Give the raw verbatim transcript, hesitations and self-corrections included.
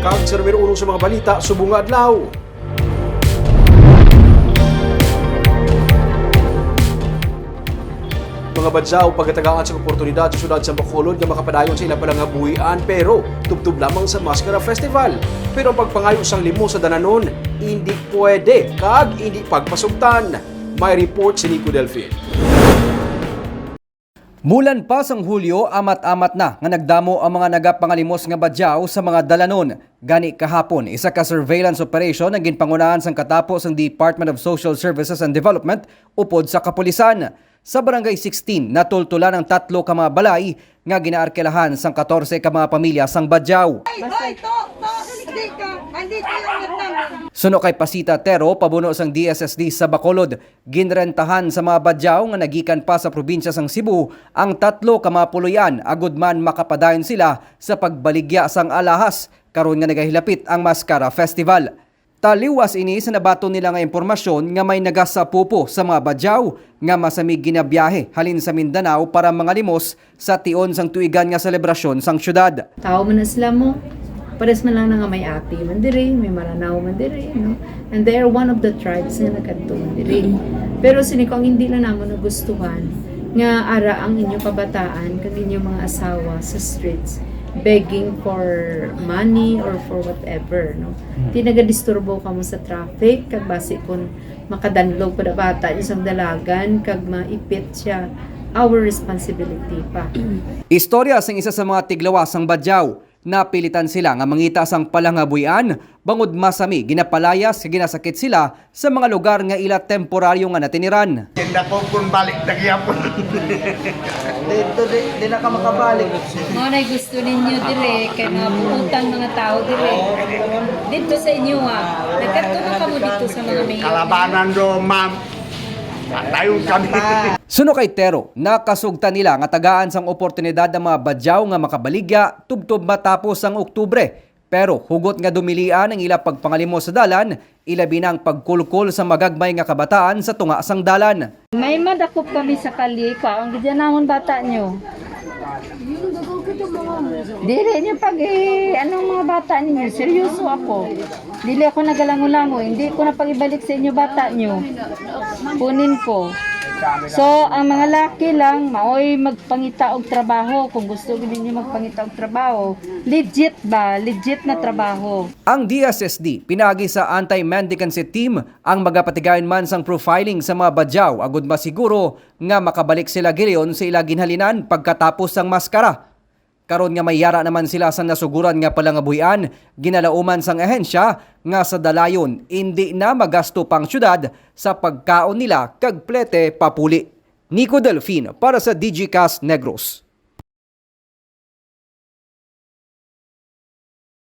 Kag sa numero uno sa mga balita subong nga adlaw. Mga badyaw, pagatagaan sa oportunidad sa syudad sa Bacolod nga makapadayon sa ila palangabuhian, pero tubtob lamang sa Mascara Festival. Pero ang pagpangayo sang limos sa dalanon, hindi pwede kag hindi pagpasugtan. May report si Nico Delfin. Mulan pa sang Hulyo, amat-amat na nga nagdamo ang mga nagapangalimos nga badyaw sa mga dalanon. Gani kahapon, isa ka surveillance operation ang ginpangunahan sang katapo sang Department of Social Services and Development upod sa kapulisan. Sa Barangay sixteen, natultulan ang tatlo ka mga balay nga ginaarkilahan sang katorse ka mga pamilya sang badyaw. Ay, ay, to, to, hindi ka, hindi ka yung nagtanong. Suno kay Pasita Tero, pabuno sang D S S D sa Bacolod, ginrentahan sa mga badyaw nga nagikan pa sa probinsya sang Cebu ang tatlo ka mga puloy-an agud man makapadayon sila sa pagbaligya sang alahas karon nga nagahilapit ang Mascara Festival. Taliwas ini sa nabaton nila nga impormasyon nga may nagasapupo sa mga badyaw nga masami ginabiyahe halin sa Mindanao para mangalimos sa tion sang tuigan nga selebrasyon sang syudad. Tao man na sila mo, pares man lang na nga may Api man diri, may Maranao man diri, no? And they are one of the tribes nga nagkadto man diri. Pero sini ko ang hindi na namo nagustuhan nga ara ang inyo kabataan kag inyo mga asawa sa streets begging for money or for whatever, no? Ti nagadisturbo kamo sa traffic kag basi kun makadanlog pa da bata niyo sang dalagan kag maipit siya, our responsibility pa. Istorya sang isa sa mga tiglawas sang badyaw. Napilitan sila nga mangita sang palangabuy-an bangod masami ginapalayas kag ginasakit sila sa mga lugar nga ila temporaryo nga natiniran. Tinda ko kun balik na gyapon. Dito, di, di na ka makabalik. Mao na'y gusto ninyo dire, kay mga buotan mga tao dire. Dito sa inyo, ah. Nagkadto na kamo dito sa mga mayor. Kalabanan do, ma'am. Patayon kami. Suno kay Tero, nakasugtan nila nga tagaan sang oportunidad ang mga badyaw nga makabaligya tubtob matapos sang Oktubre. Pero hugot nga dumilian ang ila pagpangalimos sa dalan, ilabi na ang pagkulkol sa magagmay nga kabataan sa tunga sang dalan. May madakop kami sa kalye, kaon gid yan namon bata nyo. Dili nyo pag i-, anong mga bata ninyo, seryoso ako. Dili ako nagalango-lango, hindi ko na pag-ibalik sa inyo bata nyo. Kunin ko. So, ang mga laki lang, maoy magpangita og trabaho. Kung gusto gid ninyo magpangita og trabaho, legit ba? Legit na trabaho. Ang D S S D, pinaagi sa Anti-Mendicancy Team, ang magapatigayon man sang profiling sa mga badyaw agud masiguro nga makabalik sila gilayon sa ila ginhalinan pagkatapos sang maskara. Karon nga may yara naman sila sa nasuguran nga palangabuhian, ginalauman sang ahensya nga sa dalayon indi na magasto pa ang syudad sa pagkaon nila kag plete papuli. Nico Delfin para sa Digicast Negros.